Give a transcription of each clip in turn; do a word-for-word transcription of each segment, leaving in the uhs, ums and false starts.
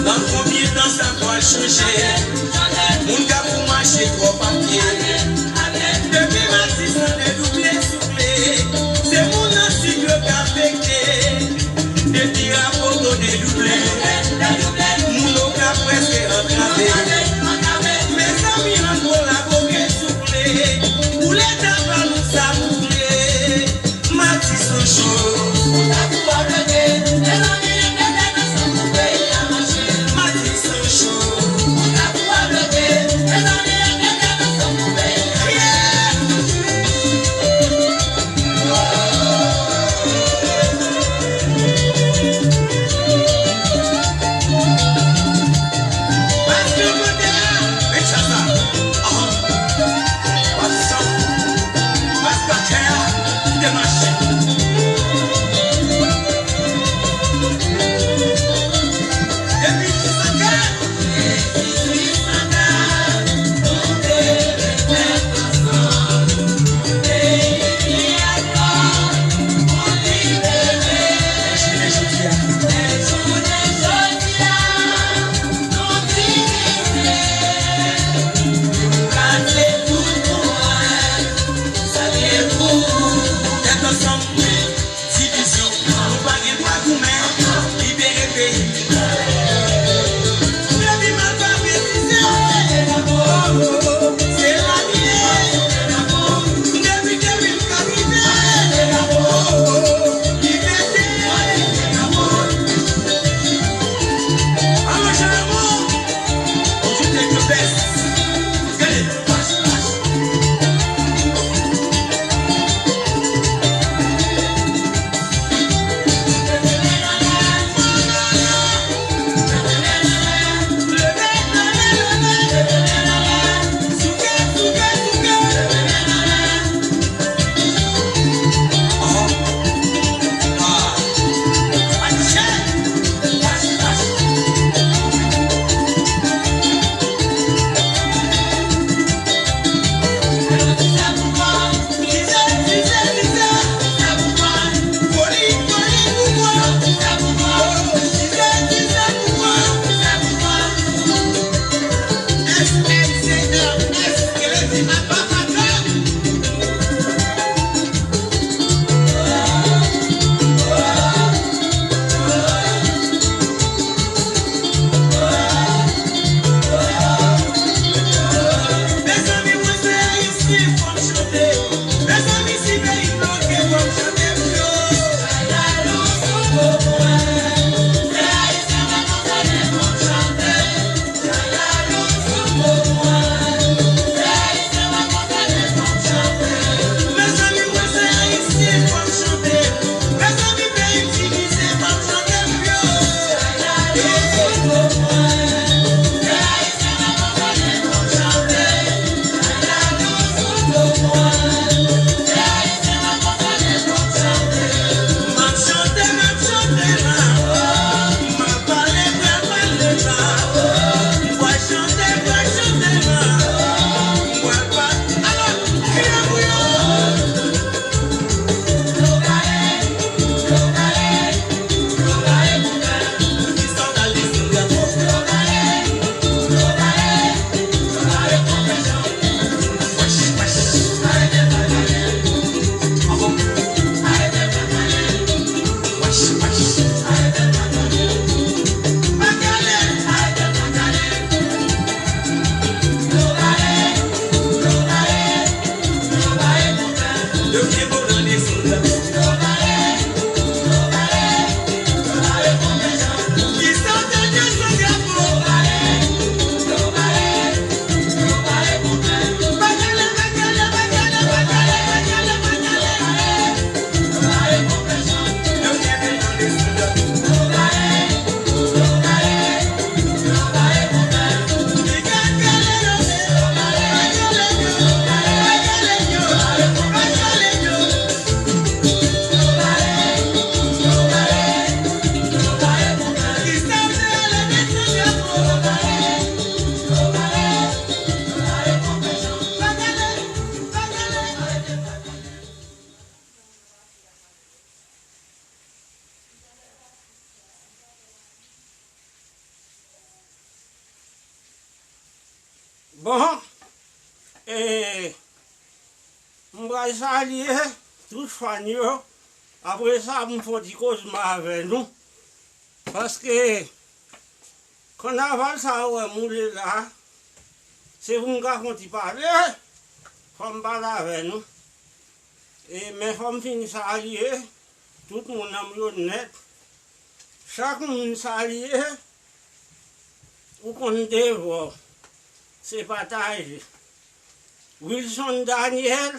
Nan konbyen tan sa pral chanje? Moun k ap pou mache twòp ap pye. Depi Matisan dedouble souple, se moun nan sid yo k afekte. Depi Rapoto dedouble, moun Okap prèske antrave. Mezanmi, ann kolabore souple, pou Leta ba nou sa nou vle. Matisan cho. Matisan cho. Bon, e, m pral salye tout fan yo. Apre sa, m fè yon ti kozman avè nou. Paske kanaval sa ou wè m woule la, se pou m ka fè yon ti pale, fò m pale avè nou. E, men fò m fin salye tout moun nan m yo nèt. Chak moun m salye, ou konn devwa w. Se pataje. Wilson Daniel,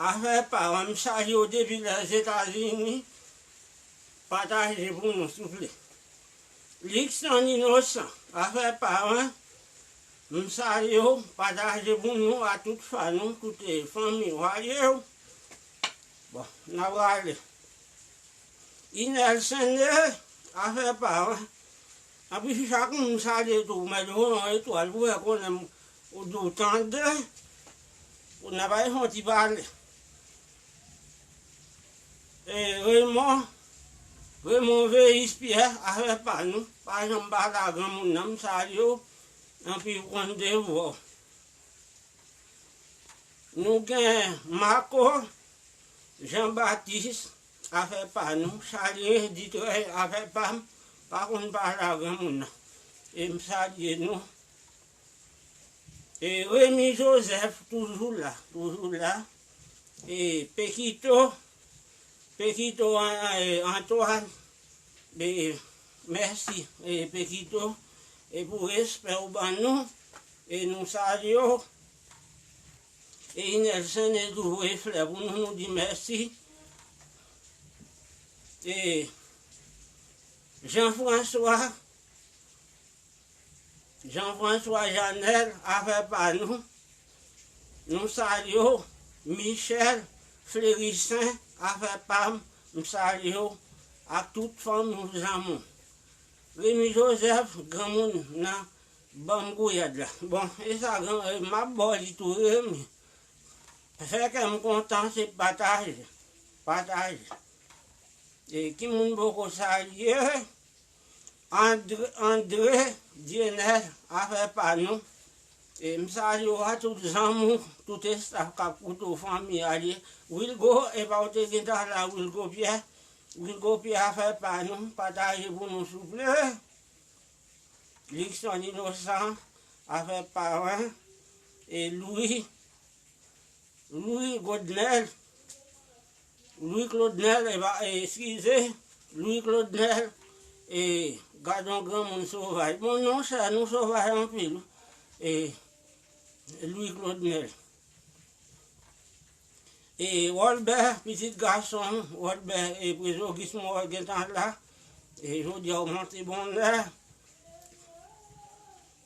afè pa w, m salye w depi Lèzetazini. Pataje pou nou, souple. Lixon Inosan, afè pa w, m salye w, pataje pou nou, a tout fan nou, tout, eh, fanmi w, alye w. Bon, n a prale. Inèl Sene, afè pa w. Anpi chak moun m salye tou, mèt voye yon etwal pou fè konnen m, ou di w tande, pou n ap al fè yon ti pale. E Raymond, Raymond Veyis Pierre, afè pa nou, pa janm pale a granmoun nan, m salye w, anpi ou konn devwa w. Nou gen Marco Jean Baptiste, afè pa nou, Charlien Dutreuil, afè pa m, pa konn pale a granmoun nan. E m salye nou. E Remy Joseph, toujou la, toujou la. E Pekito, Pekito An-, e Antoine, e mèsi, e Pekito, e pou respè ou ban nou, e nou salye w. E Inèl Sene tou voye flè pou nou, nou di mèsi. E Jean François, Jean François Janèl, afè pa nou, nou salye w. Michel Fleurissant, afè pa m, m salye w, ak tout fanmi w, zanmi w. Remy Joseph, granmoun nan, ban m gouyad la. Bon, e sa, gran, e, m ap ba w li tou, Remy. Fè kè m kontan, se pataje. Pataje. E ki moun poko salye? André, André Dienel, afè pa nou. E m salye w a tout zanmi w, tout estaf k ap koute w, fanmi a li. Wilgo, e pa w te gentan la, Wilgo Pierre. Wilgo Pierre, afè pa nou, pataje pou nou, souple. Lixon Inosan, afè pa w. E Louis, Louis Godnel, Louis Claudenel, e pa, e, eskize, Louis Claudenel, e, gad yon granmoun sovaj. Bon, non, chè, nou sovaj anpil, wi. E, Louis Claudenel. E, Wolbè, pitit gason, Wolbè, e, Prezogis mwen wè gentan la. E, jodi a w monte bonnè.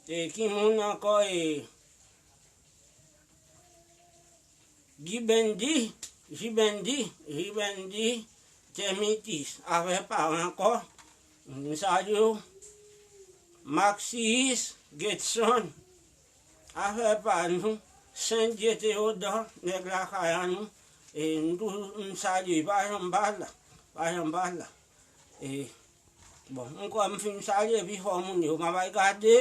E, ki moun ankò, e, Gibendi, Gibendi, Gibendi, Tèmitis, afè pa w ankò. M salye w. Maxis, Getson, afè pa nou. Sendye Teyodò, nèg lakay an nou. E m toujou, m salye, pa janm pa la, pa janm pa la. E Bon, m kwè m fin salye pifò moun yo. M ap al gade,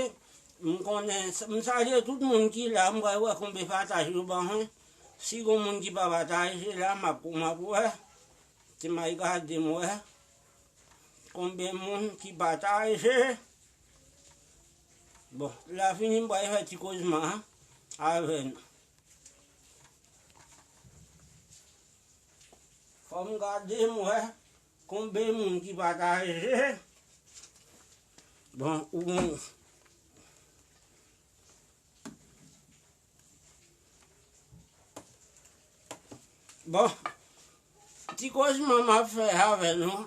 m konnen, m salye tout moun ki la, m pral wè konbyen pataj yo ban mwen. Si gon moun ki pa pataje la, m ap, m ap wè. Se m al gade, m wè konbyen moun ki pataje. Bon, la fini, m pral fè ti kozman an avè nou. Fò m gade, m wè. Konbyen moun ki pataje? Bon, ou bon. Bon, ti kozman m ap fè avè nou.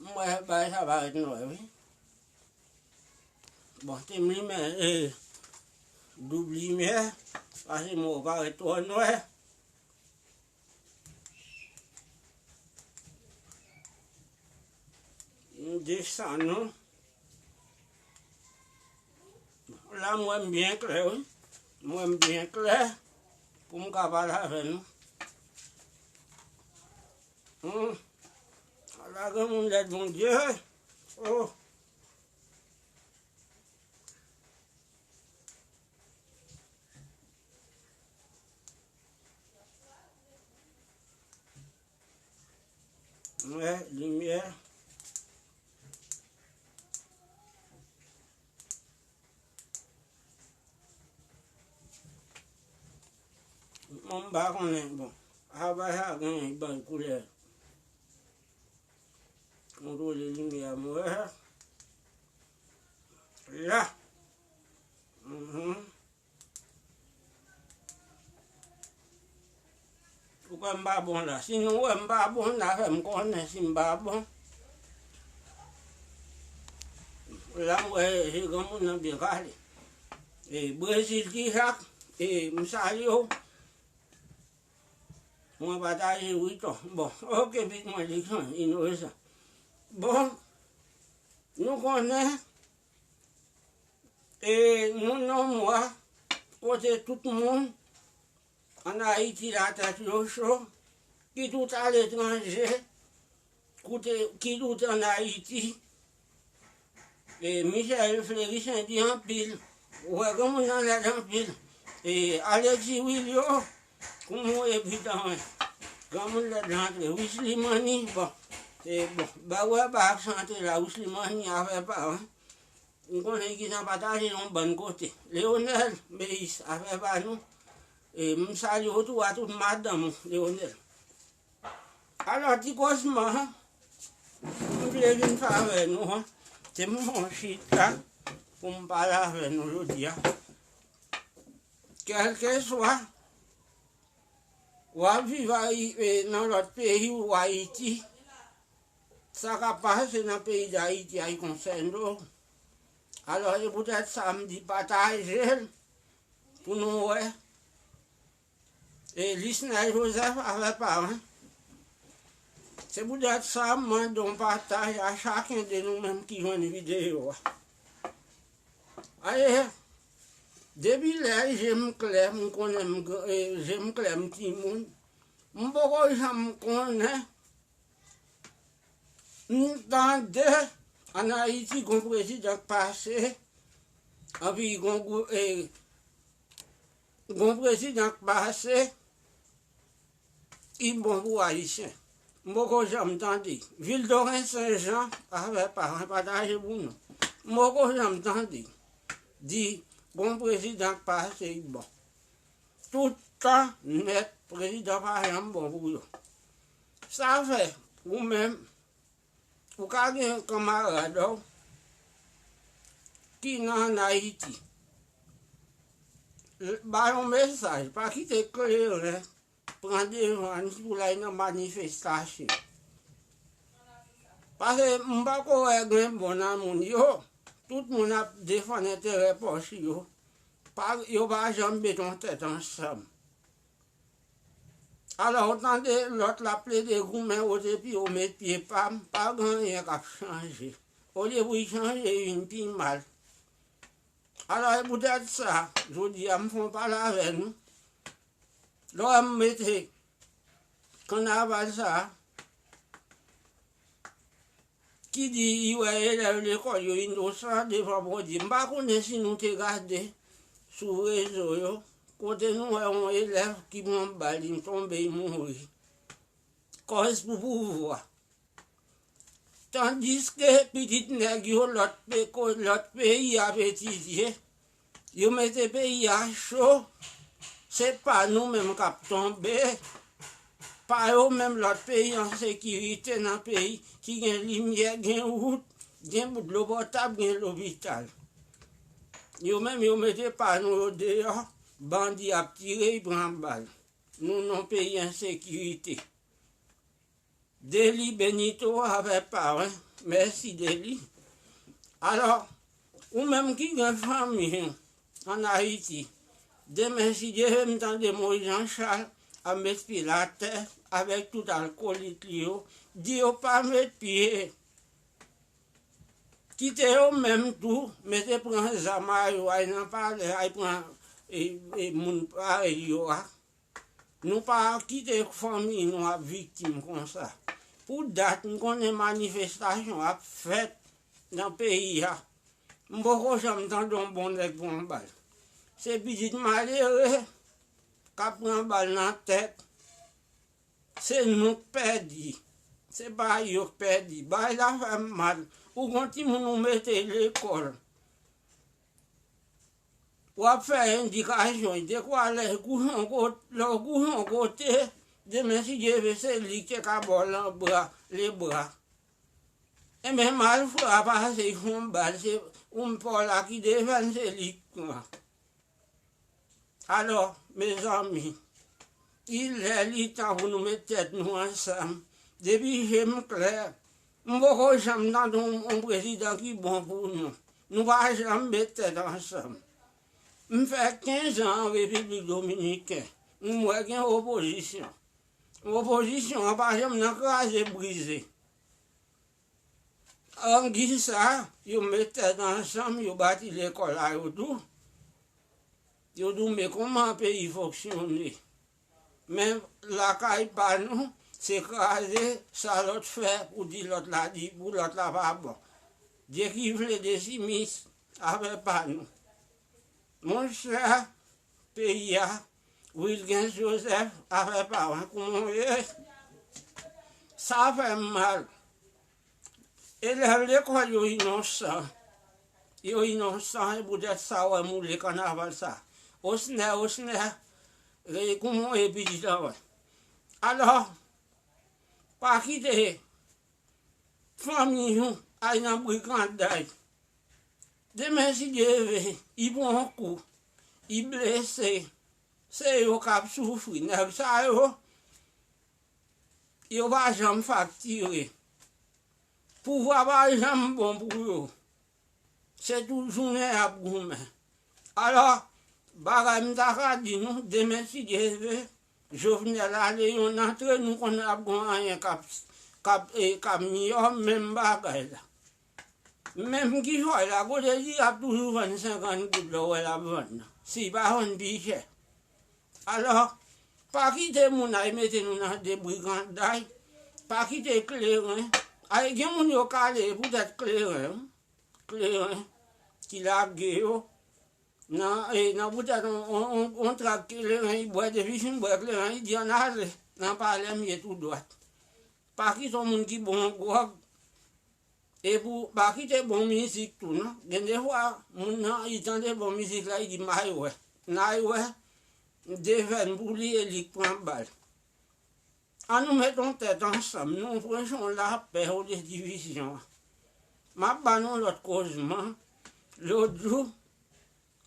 M wè bagay sa parèt nwè, wi. Bon, te m limen, e, doub limyè, paske m wè w parèt twò nwè. M desann nou. La, m wè m byen klè, wi. M wè m byen klè pou m ka pale avè nou. Hmm. Ala granmoun lèd, Bondye. Oh. Wè, limyè. Mwen m pa konnen, bon. Apa sa gen yon bal koulè. Kontwole limyè a, m wè. La. Mhm. Ou kwè m pa bon la? Si nou wè m pa bon, n a fè m konnen si m pa bon. La m wè je granmoun nan byen kale. E, Brezil Tijak, e, m salye w. Mwen pataje wi to. Bon, oke, pitit mwen Dikson, Inosan. Bon, nou konnen, e, nou nan mwa kote tout moun ann Ayiti latèt yo cho, kit ou t aletranje, koute, kit ou t ann Ayiti. E, Michel Fleurissin di anpil. Ou wè granmoun nan lèd anpil. E, Alexis Wilio, kouman w ye pitit mwen? Granmoun lèd antre. Wisly Manny, bon. E, bon, ba wè ba aksan te la, Wisly Manny afè pa, wi. M konnen ki nan pataje yon bann kote. Leonel Meyis, afè pa nou. E, m salye w tou a tout madanm ou, Leonel. Alò, ti kòsman, m vle vin fè avè nou, an. Se m fè yon chita pou m pale avè nou jodi a. Kèlkeswa w ap viv Ayi-, e, nan lòt peyi ou Ayiti, sa k ap pase nan peyi Dayiti a, li konsène w. Alò, se poutèt sa m di pataje l pou nou wè. E Lisnel Joseph avè paran. Se poutèt sa m mande yon pataj a chaken de nou menm ki jwenn videyo a. Aye, depi lè je m klè, m konnen m gran, e, je m klè m timoun. M poko janm konnen, m tande ann Ayiti gon prezidan k pase, anpi gon gou-, e, gon prezidan k pase, ki bon pou Ayisyen. M poko janm tande. Vildoren Senjan, afè paran, pataje pou nou. M poko janm tande di gon prezidan k pase, ki bon. Tout tan nèt, prezidan pa janm bon pou yo. Sa fè, ou menm, ou ka gen kanmarad ou ki nan Ayiti. Ba yon mesaj, pa kite kleren pran devan ni pou l al nan manifestasyon. Paske m pa ko wè gen bon nan moun yo. Tout moun ap defann enterè pòch yo. Pa, yo pa janm met yon tèt ansanm. Alò, ou tande lòt la plede goumen, wote pye w, met pye pa m, pa gen anyen k ap chanje. Olye pou l chanje, vin pi mal. Alò, e poutèt sa, jodi a, m fè yon pale avè nou. Lè w wè m mete kannaval sa a, ki di li wè elèv lekòl yo inosan devan Bondye. M pa konnen si nou te gade sou rezo yo, kote nou wè yon elèv ki pran bal, li tonbe, li mouri. Kòz pou pouvwa. Tandiske pitit nèg yo lòt pe-, ko-, lòt peyi ap etidye, yo mete peyi a cho, se pa nou menm k ap tonbe, pa yo menm lòt peyi an sekirite nan peyi ki gen limyè, gen wout, gen dlo potab, gen lopital. Yo menm yo mete pa nou yo deyò, bandi ap tire, y pran bal. Nou nan peyi ensekirite. Deli Benito avè paran, mèsi Deli. Alò, ou menm ki gen fanmi ann Ayiti, demen si Dye vle m tande Moyiz Jan Chal ap met pye l atè avèk tout alkolik li yo, di yo pa met pye. Kite yo menm tou, mete pran zam a yo, al nan palè, al pran, e, e, moun parèy yo a. Nou pa kite fanmi nou ap viktim konsa. Pou dat, m konnen manifestasyon ap fèt nan peyi a. M poko janm tande yon bon nèg pran bal. Se pitit malere k ap pran bal nan tèt. Se nou k pèdi. Se pa yo k pèdi. Bagay la fè m mal. Ou gon timoun ou mete lekòl. W ap fè endikasyon, dekwa lè l kouche yon kote, lè w kouche yon kote, demen si Dye vle se li k te ka ba w lan bra, lebra. Enben, malfra pase, y fè yon bal, se ou menm pa w la ki defann, se li k pran. Alò, mezanmi, li lè, li tan pou nou met tèt nou ansanm. Depi je m klè, m poko janm tande yon, yon prezidan ki bon pou nou. Nou pa janm met tèt ansanm. M fè kenz an an Repiblik Dominiken. M wè gen opozisyon. Opozisyon an pa janm nan kraze brize. Angi sa, yo met tèt ansanm, yo bati lekòl la, yo tou. Yo tou, men kòman peyi fonksyone? Men lakay pa nou, se kraze sa lòt fè pou di lòt la di, pou lòt la pa bon. Dye ki vle desimis afè pa nou. Monchè, peyi a, Wilgens Joseph, afè pa w, kouman w ye? Sa fè m mal. Elèv lekòl yo inosan. Yo inosan, e poutèt sa w wè moule kanaval sa. Osnè, Osnè, e kouman w ye pitit an wè? Alò, pa kite fanmi w al nan brikanday. Demen, si Dye vle, li pran yon kou, li blese, se yo k ap soufri. Nèg sa yo, yo pa janm faktire. Pouvwa pa janm bon pou yo. Se tout jounen y ap goumen. Alò, bagay m ta ka di nou, demen, si Dye vle, Jovenel ale, yon antre nou konnen ap gon anyen k ap, k ap, e, k ap miyò menm bagay la. Menm ki fè la, kote li ap toujou vann senkant goud lè w wè l ap vann nan. Si l pa vann pi chè. Alò, pa kite moun ay mete nou nan de briganday, pa kite kleren. Ay, gen moun yo kale poutèt kleren, kleren ki lage yo nan, e, nan poutèt on, on, on, on trak kleren, li bwè, depi fin bwè kleren, li di ann ale, nan palè m ye tou dwat. Pa kite on moun ki bon gwòg, e pou, pa kite bon mizik tou, non. Gen de fwa, moun nan, li tande bon mizik la, li di, m ay wè. N ay wè, m te fè n pou li, e li k pran bal. An nou met yon tèt ansanm, nou preche yon lapè olye divizyon an. M ap ba nou lòt kozman. Lòt jou,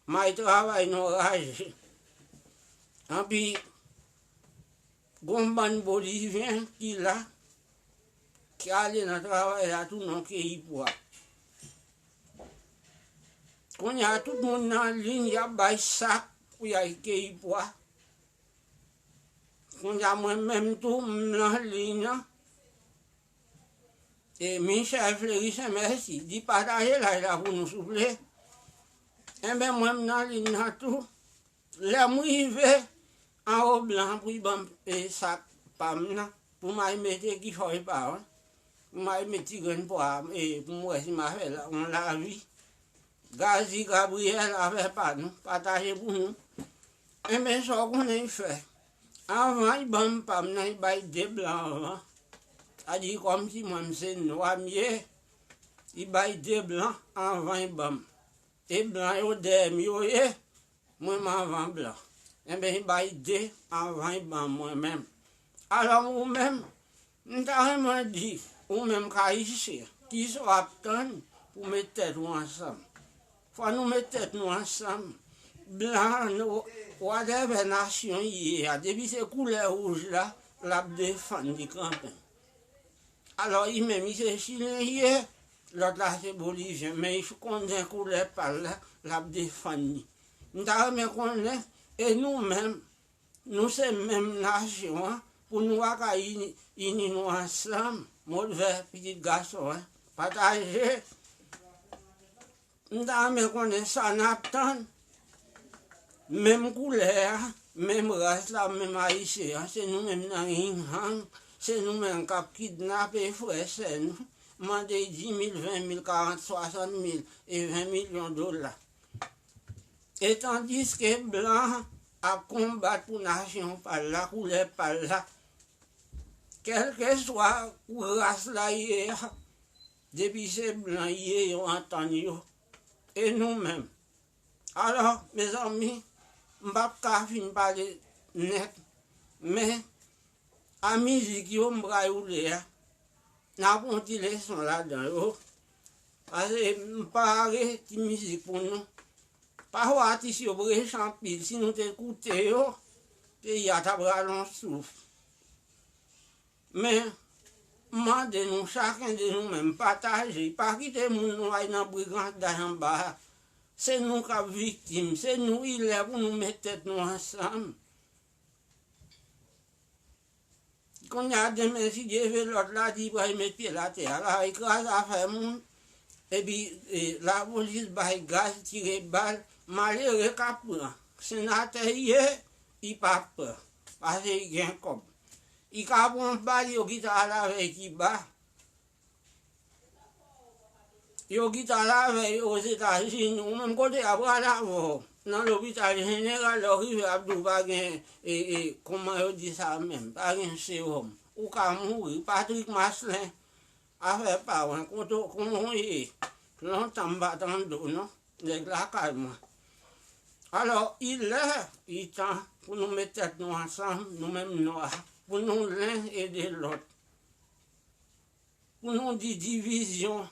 m al travay nan raje. Anpi, gon bann Bolivyen ki la, ki ale nan travay la tou nan keyi pwa. Kounye a, tout moun nan liy, y ap bay sak pou y al keyi pwa. Kounye a, mwen menm tou, m nan liy nan. E Michel Fleurissin, mèsi. Di pataje live la pou nou, souple. Enben, mwen, m nan liy nan tou. Lè m rive anwo blan pou l ban m, e, sak pa m nan, pou m al mete kichòy pa w, pou m al met ti grenn pwa, e, pou m wè si m a fè la, yon lavi. Gazi Gabriel, afè pa nou, pataje pou nou. Enben, sa w konnen l fè. Anvan l ban m pa m nan, l bay de blan anvan. Sa di, kòmsi mwen, m se nwa m ye, li bay de blan anvan l ban m. E blan yo dèyè m yo ye, mwen m anvan blan. Enben, li bay de anvan l ban mwen menm. Alò, ou menm, m ta renmen di, ou menm k Ayisyen, kisa w ap tann pou met tèt ou ansanm? Fò nou met tèt nou ansanm. Blan, nou, whatever nasyon li ye a, depi se koulè wouj la, l ap defann li kanpe. Alò, li menm, li se Chilyen li ye, lòt la se Bolivyen, men li konnen koulè pa l la, l ap defann li. M ta renmen konnen, e nou menm, nou se menm nasyon an, pou nou pa ka ini, ini nou ansanm, Modvè, pitit gason an, pataje. M ta renmen konnen sa n ap tann. Menm koulè a, menm ras la, menm Ayisyen an, se nou menm nan yin hang, se nou menm k ap kidnape frè sè nou, mande dis mil, ven mil, karant, swasant mil e ven milyon dola. E tandiske blan ap konbat pou nasyon pa l la, koulè pa l la, k Kèlkeswa kou ras la ye a, depi se blan ye, yo antann yo. E nou menm? Alò, mezanmi, m p ap ka fin pale nèt, men a mizik yo m pral woule a, n ap yon ti leson ladan yo. Paske m pare ti mizik pou nou. Pafwa atis yo preche anpil, si nou te koute yo, peyi a t ap rale yon souf. Men, m mande nou, chaken de nou menm, pataje, pa kite moun nou ay nan brigandaj anba a. Se nou k ap viktim, se nou, li lè pou nou met tèt nou ansanm. Kounye a, demen, si Dye vle, lòt la di li pral met pye l atè a, l al kraze afè moun, epi, e, lapolis bay gaz, tire bal, malere k ap pran. Senatè li ye, li p ap pran, paske li gen kòb. Li ka pran bal, yo gentan al avè l Kiba. Yo gentan al avè l Ozetazini, ou menm kote y ap pral avè w? Nan lopital jeneral, lè w rive, y ap di w pa gen, e, e, kòman yo di sa menm, pa gen sewòm. Ou ka mouri. Patrick Marcelin, afè pa w, kote w, kòman w ye? Lontan m pa tande w, non. Nèg lakay mwen. Alò, li lè, li tan pou nou met tèt nou ansanm, nou menm nwa, pou nou len ede lòt. Pou nou di divizyon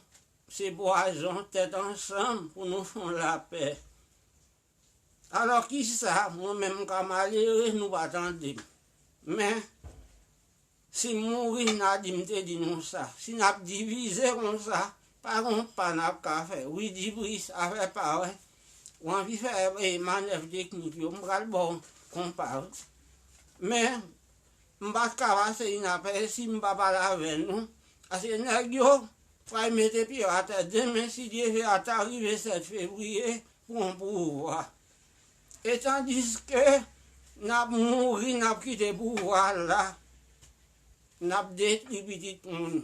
se pwazon, tèt ansanm pou nou fè lapè. Alò, kisa, mwen menm m ka malere, nou pa tande m. Men, si m mouri, n a di m te di nou sa. Si n ap divize konsa, pa gen yon pa n ap ka fè. Wi, Dibris, afè pa w, wi. Ou anvi fè, e, manèv teknik yo, m pral ba w konpa, wi. Men, m pa t ka pase inapèsi, m pa pale avè nou. Paske nèg yo pral mete pye yo atè demen, si Dye vle, ata rive sèt fevriye, pou yon pouvwa. E tandiske n ap mouri, n ap kite pouvwa la, n ap detwi pitit moun.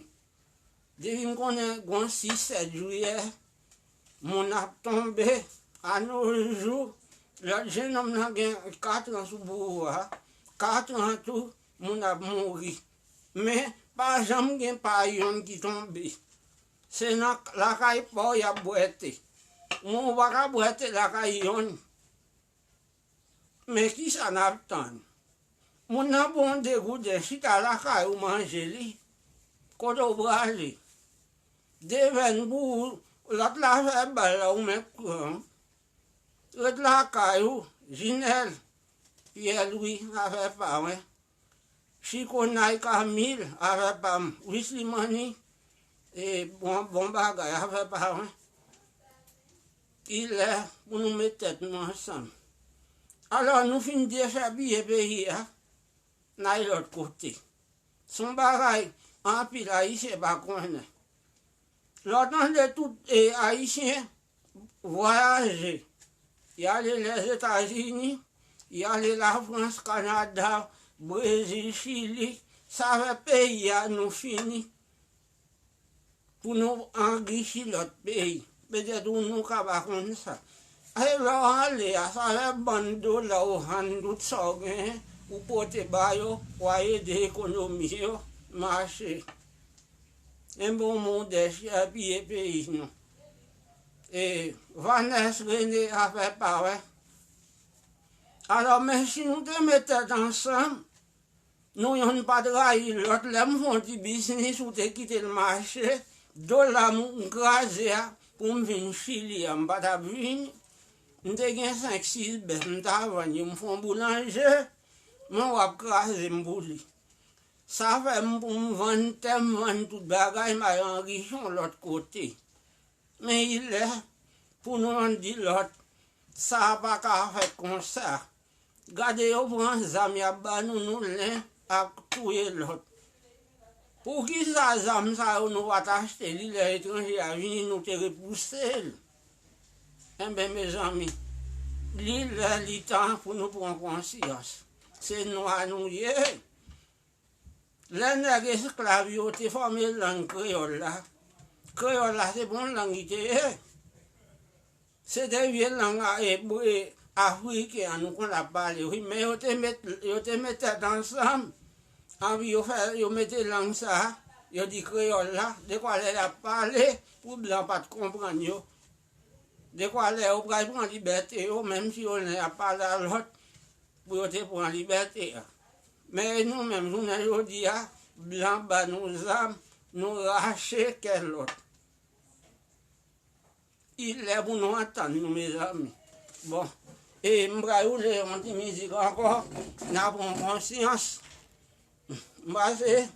Depi m konnen gon sis, sèt jiyè, moun ap tonbe. A no jou, lòt jennonm nan gen kat an sou pouvwa, kat an tou, moun ap mouri. Men, pa janm gen pa yonn ki tonbe. Se nan lakay pa w y ap bwè te. Ou menm ou pa ka bwè te lakay yonn. Men kisa n ap tann? Moun nan ba w de gouden, chita lakay ou manje li. Kote w prale? Devèn pou ou, lòt la fè bal la, ou menm pran. Ret lakay ou, Jinèl, Pyè Lwi, afè pa w, wi. Chikonay Kamil, afè pa m. Wisly Manny, e, bon, bon bagay, afè pa w, wi. Li lè pou nou met tèt nou ansanm. Alò, nou fin defè pye peyi a, n al lòt kote. Se yon bagay anpil Ayisyen pa konnen. Lè w tande tout, e, Ayisyen vwayaje, y ale Lèzetazini, y ale Lafrans, Kanada, Brezil, Chili, sa fè peyi a nou fini. Pou nou anrichi lòt peyi. Petèt ou nou ka pa konn sa. E lè w ale a, sa fè bann dola ou vann tout sa w genyen, ou pote ba yo, w a ede ekonomi yo mache. Enben w monte chè pye peyi nou. E Vanès Rene afè pa w, wi. Alò, men si nou te met tèt ansanm, nou yonn pa t rayi lòt. Lè m fè yon ti biznis, ou te kite l mache, dola m kraze a, pou m vin Chili a, m pa t ap vini. M te gen senk, sis bèf, m ta vann yo, m fè yon boulanje, men w ap kraze m pou li. Sa fè m pou m vann tè, m vann tout bagay, m al anrichi yon lòt kote. Men li lè pou nou ann di lòt, sa a pa ka fèt konsa. Gade yo pran zam y ap ba nou, nou len ap touye lòt. Poukisa zam sa yo nou pa t achte li lè etranje a vini, nou te repouse l? Enben, mezanmi, li lè, li tan pou nou pran konsyans. Se nwa nou ye. Lè nèg esklav yo te fòme lang kreyòl la, kreyòl la se pa yon lang li te ye. Se te vye lang a, ebre, afriken an nou konn ap pale, wi, men yo te met, yo te met tèt ansanm. Anvi yo fè, yo mete lang sa, yo di kreyòl la, dekwa lè y ap pale, pou blan pa t konprann yo. Dekwa lè yo pral pran libète yo, menm si yo nen ap pale a lòt, pou yo te pran libète a. Men nou menm, jounen jodi a, blan ba nou zam, nou rache kè lòt. Il lè pou nou antann nou, mezanmi. Bon, e m pral woule yon ti mizik ankò, n a pran konsyans. M pase,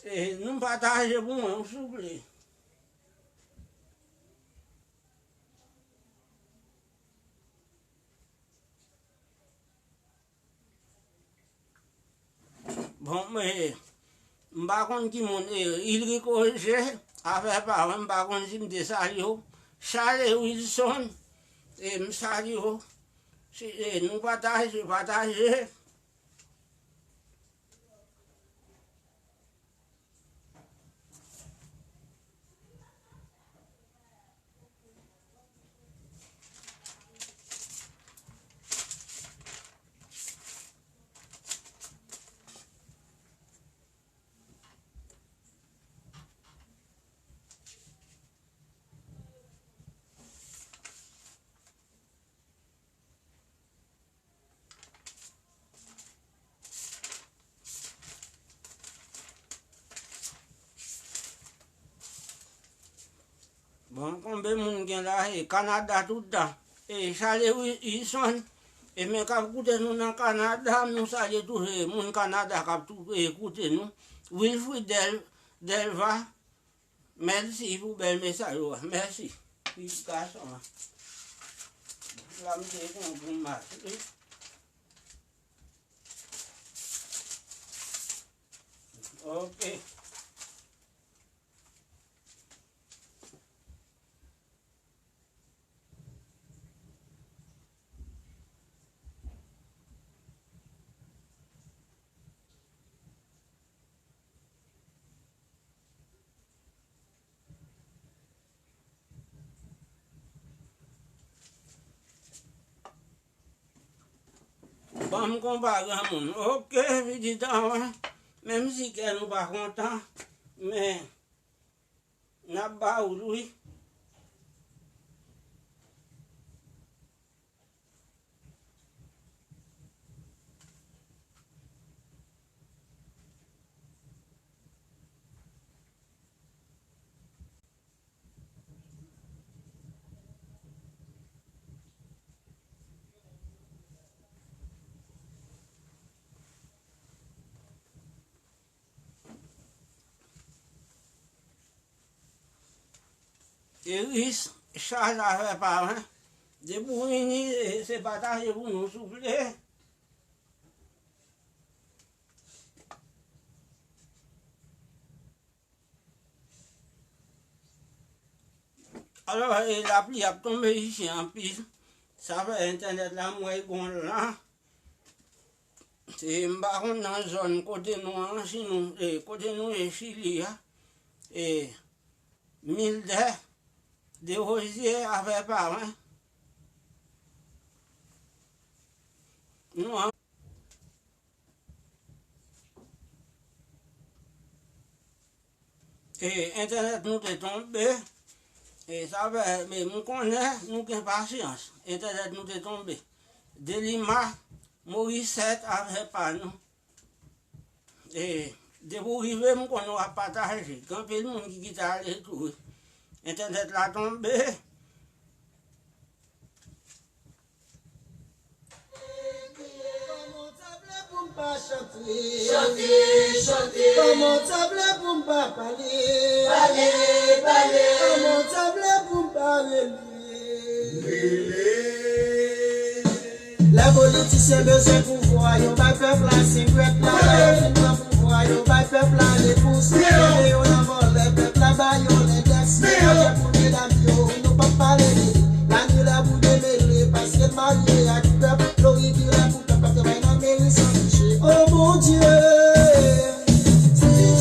e nou pataje pou mwen, souple. Bon, men, m pa konn ki moun, e, Ilrik Oje, afè pa mwen, m pa konn si m te salye w. Charles Wilson, e, m salye w. Si, e, nou pataje, pataje. Bon, konbyen moun gen la? E Kanada tout tan. E Charles Wi-, Wilson, e men k ap koute nou nan Kanada, nou salye tou, e moun Kanada k ap tou, e koute nou. Wilfrid Del-, Delva, mèsi pou bèl mesaj ou a. Mèsi. Ti gason an. La m te gen pou m mache. Ok. Ban m konpa granmoun. Ok, pitit an, menm si kè nou pa kontan, men n ap ba ou l wi. Eris, chaj afè pa mwen. Depi w vini, e, se pataje pou nou, souple. Alò, e, lapli ap tonbe isi anpil. Sa fè entènèt la, m wè l gon lan. E, m pa konn nan zòn kote nou an, si nou, e, kote nou ye Chili a. E, Milder Desrosiers, afè pa mwen. Nou an. E, entènèt nou te tonbe. E, sa fè, men m konnen nou gen pasyans. Entènèt nou te tonbe. Delima, Morisèt, afè pa nou. E, depi w rive, m konnen w ap pataje. Gen anpil moun ki kite ale tou wi. Entènèt la tonbe. Kòman w ta vle pou m pa chante? Chante, chante. Kòman w ta vle pou m pa pale? Pale, pale. Kòman w ta vle pou m pa rele? Rele. Lè politisyen bezwen pouvwa, yo bay pèp la senk rèt la. Lè yo fin pran pouvwa, yo bay pèp la repons. Mete yo nan vòlè, pèp la ba yo lendèks. Yo manje pou medam yo, nou p ap pale de li. Lannuit lè pou demele, paske l marye ak pèp. Floridi lè pou pèp ap travay nan meri san touche. O Bondye!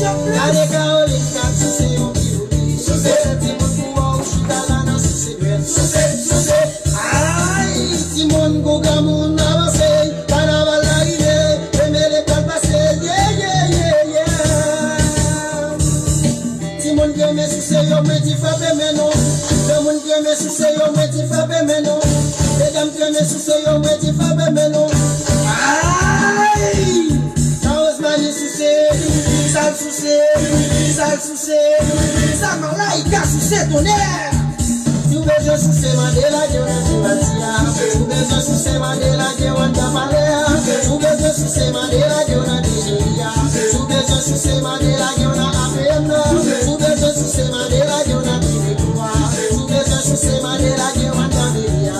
Gade Caroline k ap souse yon pilouni. Souse timoun pou wè w chita la nan souse dwèt. Souse, souse. Ay, timoun gon granmoun avanse. Kanaval la rive, demele pral pase. Yeah! Souse yo, mwen di frape men nou. Medam k renmen souse yo, mwen di frape men nou. Ay! Charles Mani souse, Lil Lil al souse, Lil Lil al souse, Lil Lil al Malaika souse tonnè. Si w bezwen souse, mande lage w nan Timati a. Si w bezwen souse, mande lage w anndan palè a. Si w bezwen souse, mande lage w nan D G I a. Si w bezwen souse, mande lage w nan A P M nan. Si w bezwen souse, mande lage w nan T V twa. Si w bezwen souse, mande lage w anndan meri a.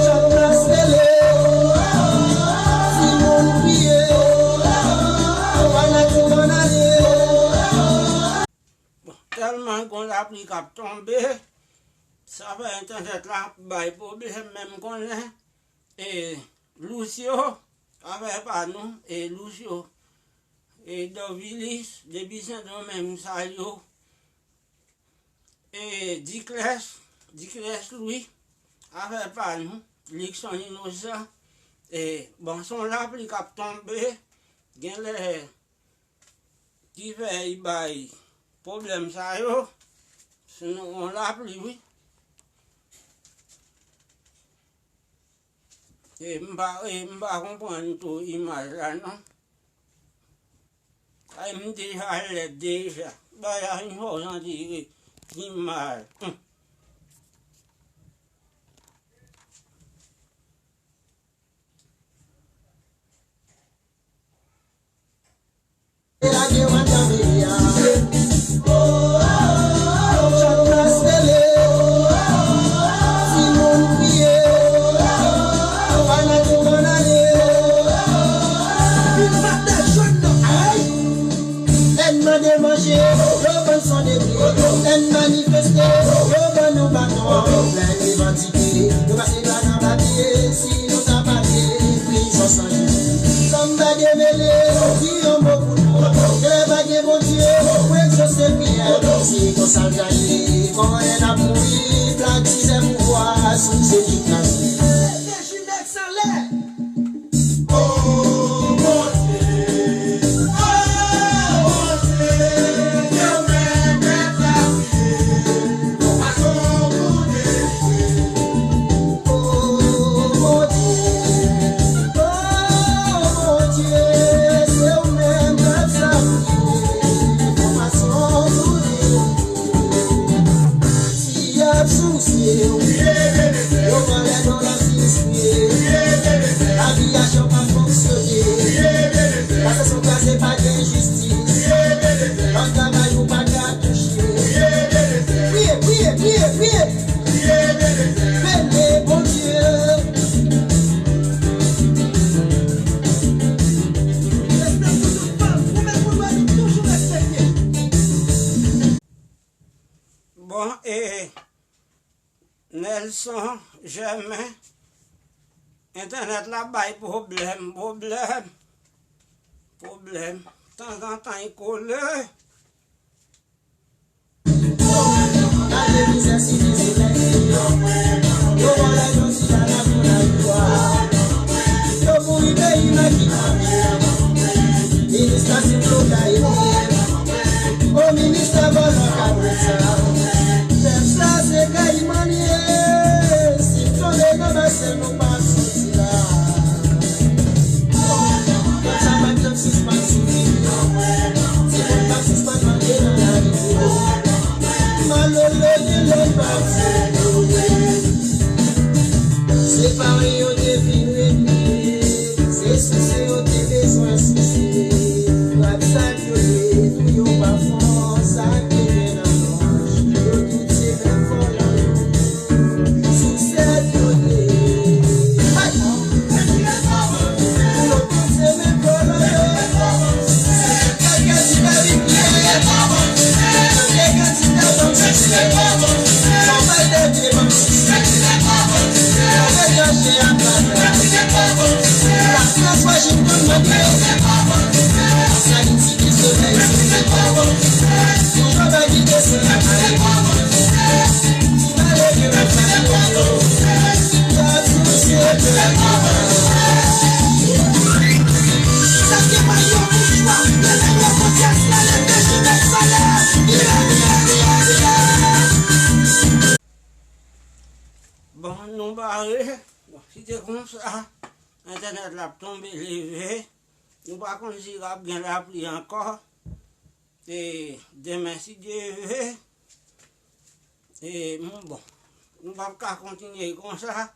Chat maspele, timoun kriye, fanatik bann ale. Bon, tèlman gon lapli k ap tonbe, sa fè entènèt la ap bay pwoblèm, men m konnen, e, Lucio, afè pa nou, e, Lucio, e, Dovilis, depi Sendomeng, sa yo, e, Dikles, Dikles Louis, afè pa nou, Likson Inosan, e, bon, se yon lapli k ap tonbe, genlè ki fè y bay pwoblèm sa yo, se yon lapli, wi. E m pa, e m pa konprann tou imaj la, non. Ay, m deja lèd deja. Bagay la vin fè w santi ki mal. Hum. Lage w anndan meri a. Chat maspele, timoun kriye, fanatik bann ale. Vin bat tèt jwèt nan. Ay! Lè n mande manje, yo vann sòneri. Lè n manifeste, yo ban nou baton. Lè n revandike, yo pase dwa nan papye. Si nou ta pale, prizon san Jezi. Samba demele, di yon mo pou nou. Lè pa gen Bondye, pou egzose priyè. Se konsa l ka ye, kòrèy n ap mouri, plak tizè pouvwa, sou se tout nati. Mete Jimex anlè. O Bondye, o Bondye, yo menm mèt la priye, yon fason pou delivre. O Bondye, o Bondye, se ou menm mèt la priye, yon fason pou delivre. Si y ap souse w, yo pran lè nan lafinisye. Lavi a jan pa fonksyone. Pase sou kraze, pa gen jistis. Nan travay ou pa ka touche. Priye, priye, priye, priye. Rele Bondye. Respè pou tout fanm, ou menm ou dwe toujou respekte. Bon, e Nelson Germain, entènèt la bay pwoblèm, pwoblèm, pwoblèm. Tanzantan, li kole. Gade mizè, site solèy. Yo vòlè, yo sila la pou lavi. Yo pouri peyi, men ki pa minis la, se flota e. O minis la vòlè kabrit sa. Pèp sa se kay manye. Si m tonbe nan basen nou pa soti la. Pèp sa pa t janm sispann soufri. Timoun pa t sispann manje nan lari. Malere gen lè l pa fè. Se pare yo te vin regle. Se souse yo te bezwen souse. Rad sa yo ye, pou yo pa fò, sa ki gen nan manch. Yo tout se menm vòlò yo. Sousèt yo ye. Ay! Yo tout se menm vòlò yo. Kèk kandida vin pye. Kèk kandida banm souse. Sa pral dènye banm souse. Sa pral dènye banm souse. Bon, si te konsa, entènèt la ap tonbe leve. Nou pa konn si ap gen lapli ankò. E demen, si Dye vle, e, m, bon, nou p ap ka kontinye konsa.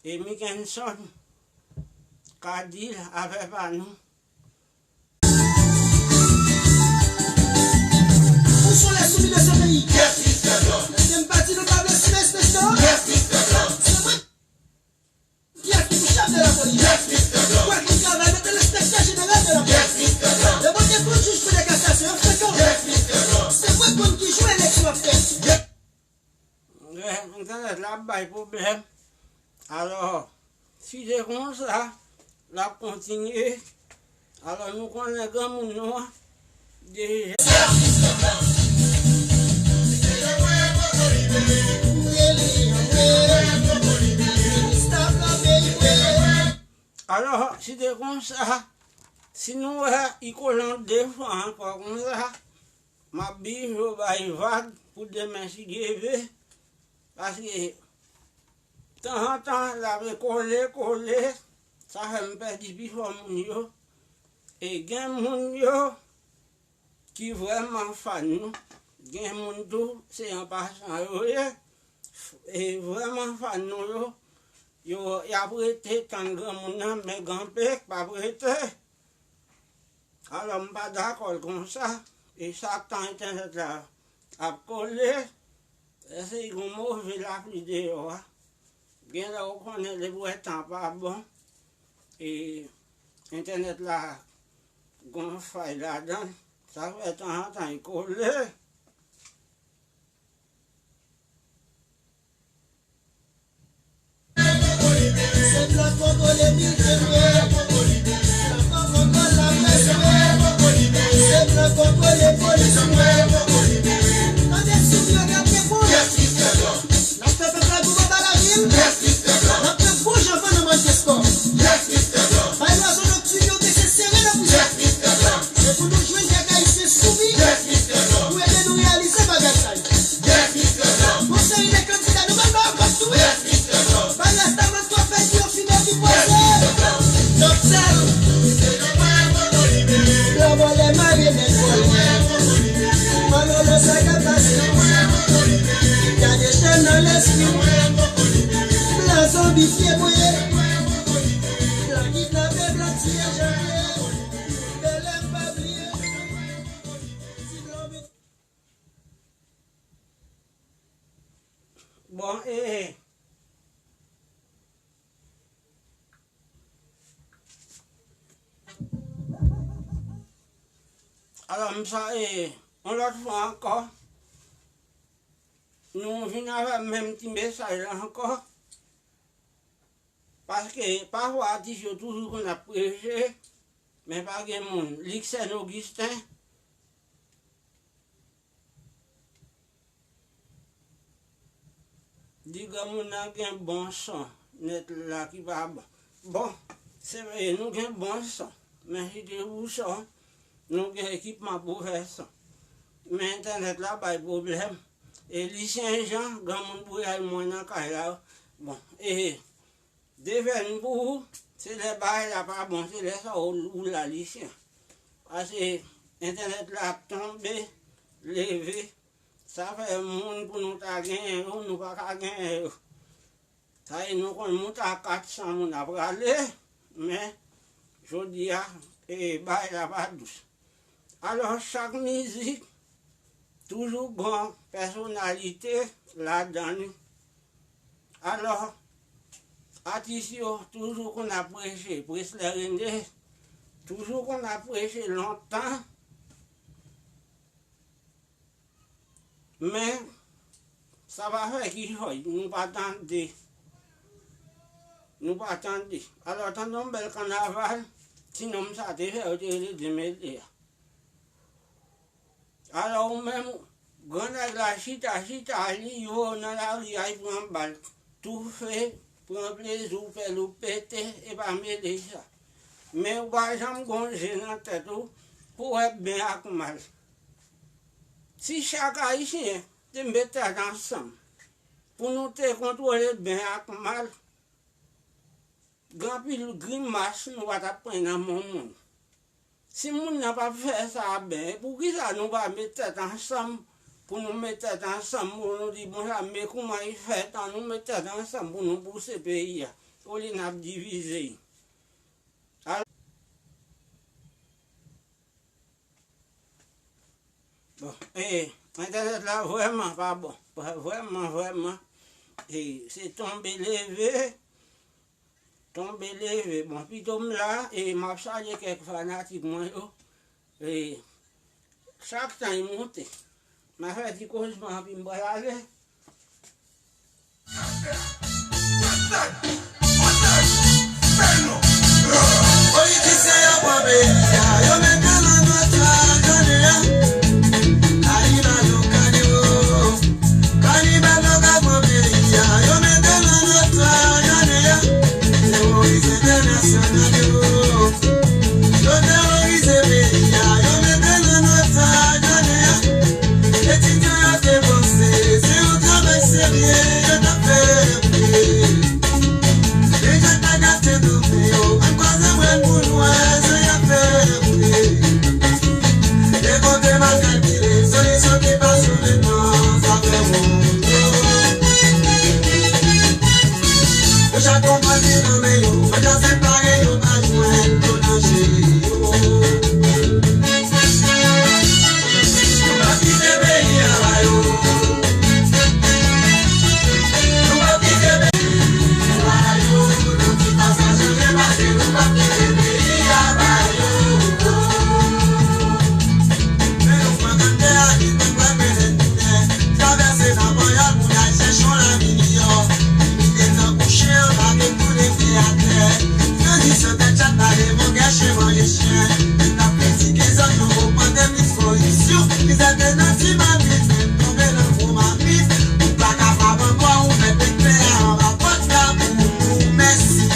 E Mickenson ka di l afè pa nou. Où sont les soumis de ce pays? Èske m pa di nou pa vle simen espès lan? Se mwen ki ak ki pou chèf de lapolis. Mwen ki travay nan telespèktè jeneral de lapolis. E mwen ki pou jij kou de kasasyon yo frekan. Se mwen konn ki jou eleksyon ap fèt. Entènèt la ap bay pwoblèm. Alò, si se konsa, l ap kontinye. Alò, nou konnen granmoun nou an deja. Alò, si te konsa, si nou wè i kolan de fwa ankò konsa, m ap bijo bay vag pou demen si Dye vle, paske tanzantan l ap kole, kole, sa fè m pèdi pifò moun yo. E gen moun yo ki vrèman fan nou, gen moun tou, se an pasan yo ye, e vrèman fan nou yo, yo, y ap rete tann granmoun nan, men Gran P p ap rete. Alò, m pa dakò l konsa, e chak tan entènèt la ap kole, èske gon move lapli deyò a? Gen lè ou konnen depi w wè tan pa bon, e entènèt la gon fay ladan l, sa fè tanzantan l kole. Se blan kongole militè mwen. Blan kongole laprès mwen. Se blan kongole polis mwen. Tande souf yo gade bon. N ap fè pèp la goumen anba lavil. N ap fè bon jan vann nan manje skò. Bay lwazo noktin yo mesye sere nan prizon. Se pou nou jwenn kèk Ayisyen soumi pou ede nou reyalize bagay sa yo. Gon seri de kandida nou pral ba yo vòt tou wi. Bay rès la mantwa pèdi yo fini okipe w sè. Nòt sèl. Blan vòlè mare nèg vòlè. Malolo sa k ap pase. Gade chan nan lespri. Blan zonbifye mwen ye. Blan kidnape, blan tiye, jan ye. Belè m pa bliye. Bon, e, alò, m sa, e, yon lòt fwa ankò, nou vin avè menm ti mesaj la ankò. Paske pafwa atis yo toujou konn ap preche, men pa gen moun. Liksen Ogisten, di granmoun nan gen bon son, nèt la ki pa bon. Bon, se vre, nou gen bon son, men si te pou son, nou gen ekipman pou fè son. Men entènèt la bay pwoblèm. E Lisyen Jan, granmoun pou y al mwen nan kay la. Bon, e, devèn pou ou, se lè bagay la pa bon, se lè sa ou, ou la Lisyen. Paske entènèt la ap tonbe, leve, sa fè moun pou nou ta genyen yo, nou pa ka genyen yo. Sa ye, nou konn moute a kat san moun ap rale, men jodi a, e, bagay la pa dous. Alò, chak mizik toujou gon pèsonalite ladan li. Alò, atis yo toujou konn ap preche, Presley René toujou konn ap preche lontan. Men, sa pa fè ki fòy, nou pa tande. Nou pa tande. Alò, tande yon bèl kannaval, ti nonm sa te fè, yo te rele Demele a. Alò, ou menm, grannèg la chita, chita, li voye w nan lari a, li pran bal, toufe, pran plezi w, pèl ou pete, e pa mele sa. Men ou pa janm gon je nan tèt ou pou wè byen ak mal. Si chak Ayisyen te met tèt ansanm pou nou te kontwole byen ak mal, Gen anpil grimas nou pa t ap pran nan men moun. Si moun nan p ap fè sa, ben, poukisa nou pa met tèt ansanm pou nou met tèt ansanm pou nou di, bon, sa, men kouman li fèt, ann nou met tèt ansanm pou nou pouse peyi a, olye n ap divize l. Al-, bon, e, entènèt la vrèman pa bon. Vrèman, vrèman. E, se tonbe leve, tonbe leve. Bon, pito m la, e m ap salye kèk fanatik mwen yo. E, chak tan li monte. M a fè ti kozman, anpi m pral ale. Politisyen yo pran peyi a, yo mete l an otaj, gade a. Kanibal yo, kanibal yo ka pran peyi a, yo mete l an otaj, gade a. Teworis entènasyonal yo. Yo teworize peyi a, yo mete l an otaj, gade a. Etidyan yo te panse se yon travay serye yo t ap fè vre. Deja ta gate nan men yo, ann kwaze bra n pou n wè sa y ap fè vre. E kote mal kalkile, solisyon ki pa sou letan, sa fè wont yo. Yo chak konprann li nan men yo, men jan separe yo pa jwenn yo nan je yo. Nou p ap kite peyi a ba yo. Nou p ap kite peyi a ba yo. Nan ti tan sa chanje, paske nou p ap kite peyi a ba yo. Men nou pran grann tè a, ki te pral mennen tounen. Travèse nan Panyòl pou n al chèche yon lavi miyò. Limite tankou chen an, lage tou de pye atè. Tranzisyon tèt chat, lage mongè, chen manje chen. N ap kritike zòt, nou poko pran de plis solisyon. Mizè te nan ti mamit, men tonbe nan gwo mamit. Ou pa kapab ankò, ou mèt met pè a anba pòt la pou nou, mèsi.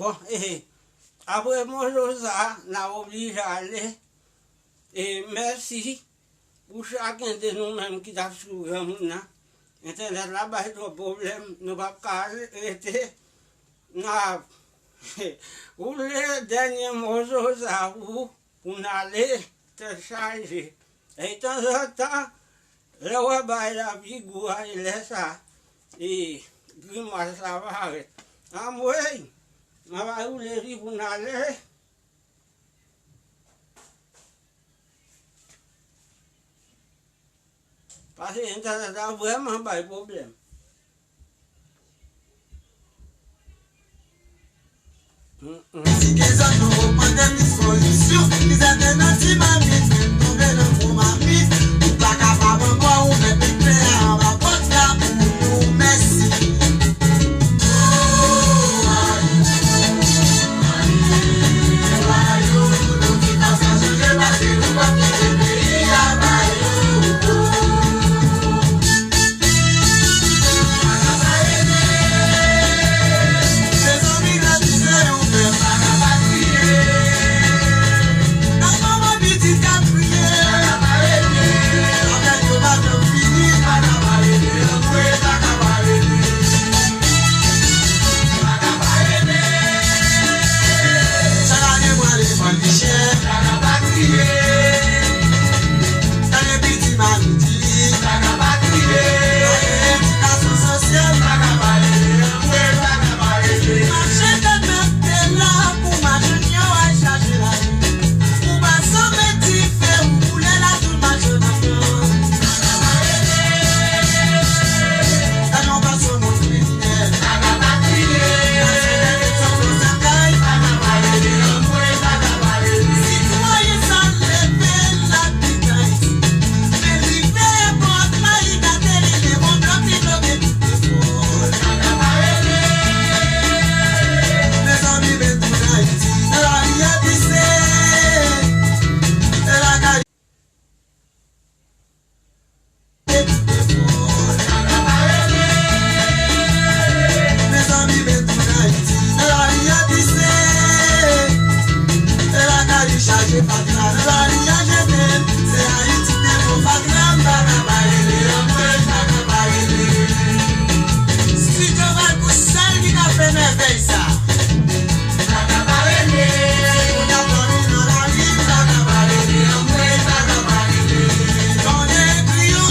Bon, eh, apre moso sa, n a oblije ale. E mèsi pou chak yen de nou menm ki t ap swiv granmoun nan. Entènèt la bay twòp pwoblèm, nou p ap ka rete. N ap woule dènye moso sa pou, pou n ale, tèt chaje. E tanzantan, lè w wè bagay la pi gou a, e lè sa, e grimas la parèt. Anmwey, n ap woule li pou n ale. Paske entènèt la vrèman bay pwoblèm. Kritike zòt, nou poko pran de plis solisyon. Mizè te nan ti mamit, men tonbe nan gwo mamit. Ou pa kapab ankò, ou mèt met pè a anba pòt la pou nou, mèsi. Mèvèy sa. Sa ka pa rele. Moun ap dòmi nan lari, sa ka pa rele. Anmwey, sa ka pa rele. Tande kriyo,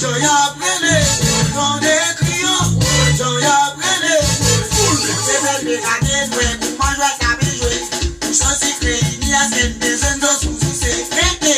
jan y ap rele. Tande kriyo, jan y ap rele. Se sèl pekate frè, kouman jwèt la ap jwe. Pou chansi kreyini a, se n bezwen dlo sou souse. Rete.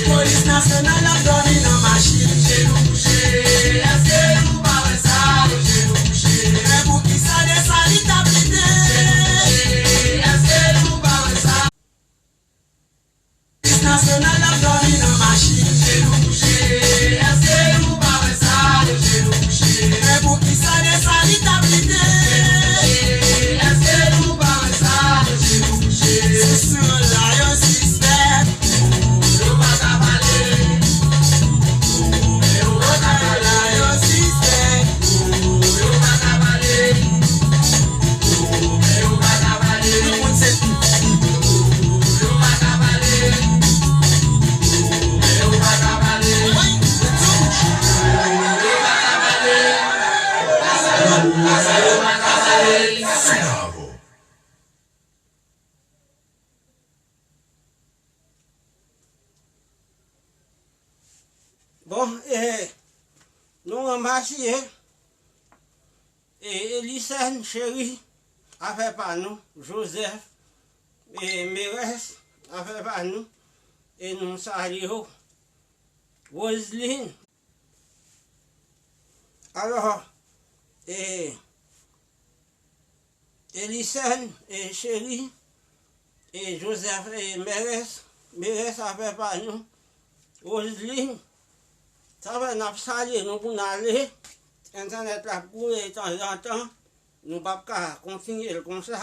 Polis nasyonal ap dòmi nan machin. Men poukisa de sa li t ap lite? Polis nasyonal ap dòmi nan machin. Men poukisa de sa li t ap lite? Sou san la yo sispèk. Bon, e, nou ranmasiye, e, Elisèn Cheri, afè pa nou, Joseph, e, Merès, afè pa nou, e nou salye w. Roseline, alò, e, Elisèn, e, Cheri, e, Joseph, e, Merès, Merès afè pa nou, Roseline, sa fè n ap salye nou pou n ale, entènèt la ap koule tanzantan, nou p ap ka kontinye l konsa.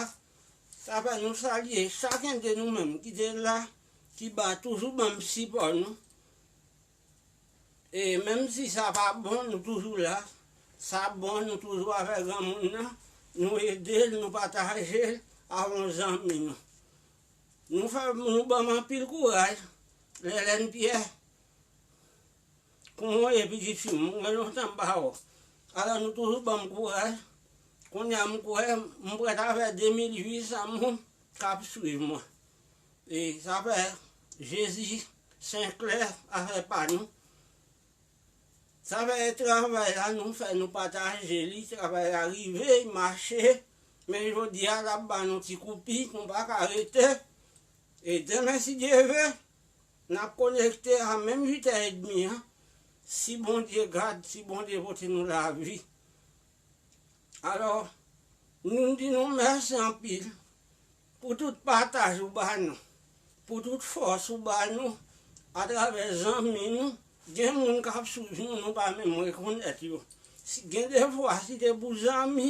Sa fè nou salye chak de nou menm ki te la, ki ba toujou ban m sipò nou. E menm si sa pa bon, nou toujou la. Sa bon, nou toujou avèk granmoun nan. Nou ede l, nou pataje l ak yon zanmi nou. Nou fè, nou ban m anpil kouraj. Lèlèn Pyè, kòman w ye pitit fi m? Mwen gen lontan m pa wè w. Alò nou toujou ban m kouraj. Kounye a m kwè, m prèt avè de mil uit san moun k ap swiv mwen. E sa fè Jezi Senklè afè pa nou. Sa fè e travay la nou fè, nou pataje li, travay la rive, mache. Men jodi a l ap ba nou ti koupi, nou pa ka rete. E demen si Dye ve, n ap konekte a menm uit è edmi an. Si Bondye gad, si Bondye pote nou lavi. Alò, nou di nou mèsi anpil pou tout pataj ou ba nou, pou tout fòs ou ba nou atravè zanmi nou. Gen moun k ap swiv nou, nou pa menm rekonèt yo. Si, gen de fwa, si te pou zanmi,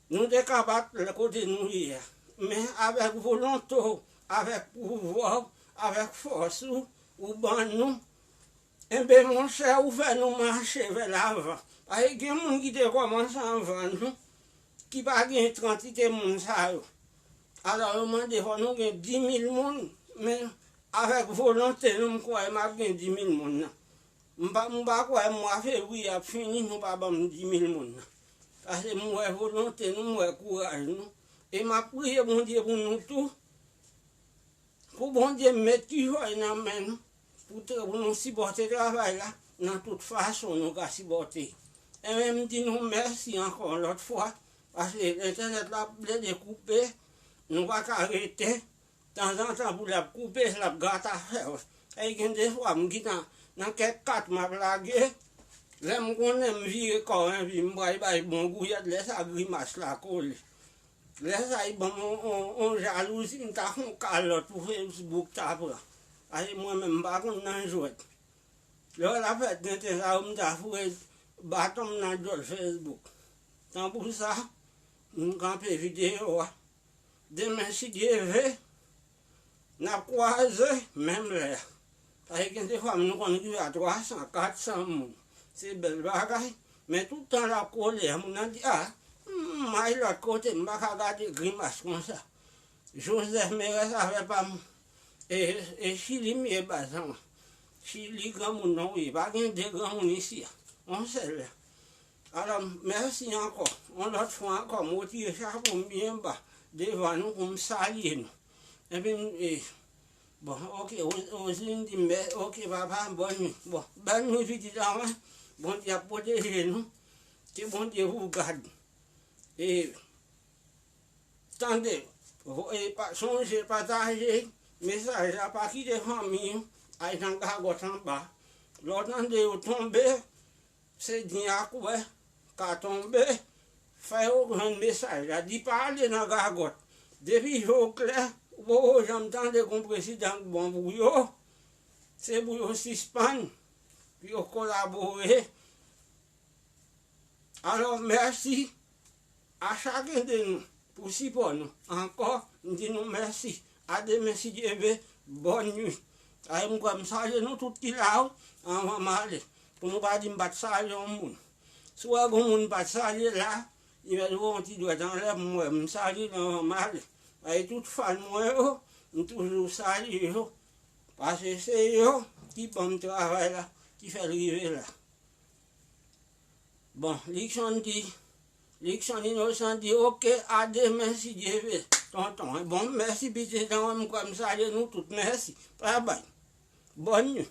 nou te ka pa t kote nou ye a. Men avèk volonte w, avèk pouvwa w, avèk fòs ou, ou ban nou, enben, monchè, ou fè nou mache vè lavan. Paske gen moun ki te kòmanse anvan nou, ki pa gen kantite moun sa yo. Alò, yo mande fò nou gen dis mil moun, men avèk volonte nou, m kwè m ap gen dis mil moun nan. M pa, m pa kwè mwa fevriye ap fini, nou pa ban m dis mil moun nan. Paske m wè volonte nou, m wè kouraj nou. E m ap priye Bondye pou nou tou. Pou Bondye met kifòy nan men nou, pou tra-, pou nou sipòte travay la nan tout fason nou ka sipòte. E men m di nou mèsi ankò yon lòt fwa, paske entènèt la ap plede koupe, Nou pa ka rete tanzantan pou l ap koupe, l ap gate afè w. E gen de fwa, m gentan nan kèk kat m ap lage, lè m konnen m vire kò w, enpi m pral bay bon gouyad, lè sa grimas la kole. Lè sa, li ban m on, on, on jalouzi, m ta fè on kalòt pou Facebook ta pran. Paske mwen menm, m pa konn nan jwèt. Lè w la fè tenten sa yo, m ta foure baton m nan djòl Facebook. Tanpou sa, m kanpe videyo a. Demen, si Dye vle, n ap kwaze menm lè a. Paske gen de fwa, nou konn rive a twa san, kat san moun. Se bèl bagay. Men tout tan l ap kole a, moun nan di, a, m al lòt kote, m pa ka gade grimas konsa. Joseph Merès, afè pa m. E, e Chili m ye, baz an. Chili granmoun non w ye. Pa gen de granmoun isi a. On sèl. Alò, mèsi ankò. On lòt fwa ankò, m retire chapo m byen ba devan nou pou m salye nou. Epi m, e, bon, oke, Ro-, Roseline di m, mè-, oke, papa, bòn nwi. Bon, bòn nwi, pitit an mwen. Bondye ap pwoteje nou. Ke Bondye pou gad. E, tande, vo-, e, pa, sonje pataje mesaj la, pa kite fanmi w al nan gagòt anba. Lè w tande yo tonbe, se di a kwè, ka tonbe, fè yo jwenn mesaj la. Di pa ale nan gagòt. Depi je w klè, ou poko janm tande gon prezidan k bon pou yo. Se pou yo sispann, pou yo kolabore. Alò, mèsi a chaken de nou pou sipò nou. Ankò, m di nou mèsi. A demen, si Dye vle, bòn nwi. Ay, m kwè m salye nou tout ki la yo, anvan m ale. Pou nou pa di m pa t salye yon moun. Si w wè gon moun m pa t salye la, li mèt voye yon ti dwèt anlè pou m wè m salye l anvan m ale. Ay, tout fan mwen yo, m toujou salye yo. Paske se yo ki ban m travay la, ki fè l rive la. Bon, Likson di, Likson Inosan di, oke, a demen si Dye vle, tonton. Bon, mèsi pitit an, m kwè m salye nou tout, mèsi. Babay. Bòn nwi.